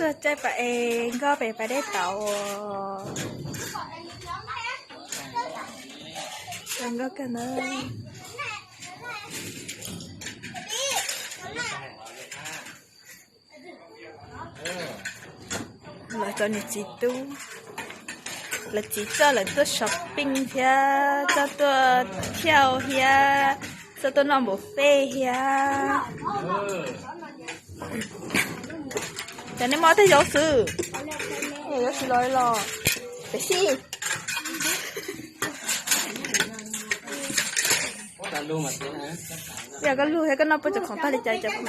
Tuaj caij pas es nkoj pem pas dej tauv. Nkoj kawg na. Lawv cov niam txiv tub, lawv txiv coj lawv tuaj shopping thiab, coj tuaj thiauj thiab, coj tuaj noj buffet thiab. Cas nej muaj tej zaub xwb? Yuav tsis los los pem xij. Yog koj lug thiab koj noj puas cov khoom tag li cas cov khoom.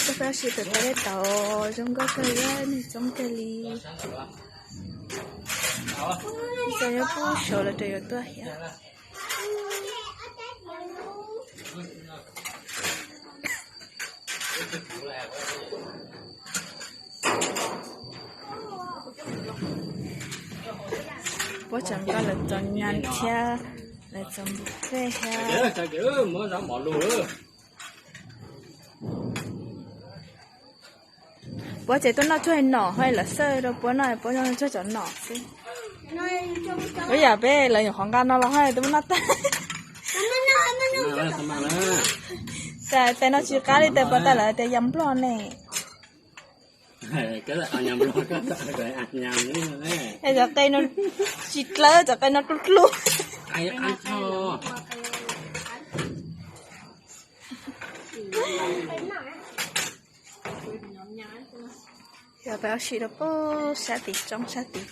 Koj pab sim pem pas dej tauv zoo nkauj kawg, neeg coob kawg li. Ib txhia nyob puag saud lawv yuav tuaj hiam. Puab tseem nqa lawv cov nyas thiab lawv cov npum fej thiab. Puab ces tuaj noj tsuag nom, ho lawv xawj rau puab noj, puab noj tsuag cov nom xwb. Ua yam peb lawv nyuam qhuav nqa no los ho tuaj noj tag. Tais no tsis qab li tais puas tas lawv tias yam nplog ne. Cov qe no tsis dlawb, cov qe no dlub dlub. Yog peb ua si rau puag sab tid, roob sab tid.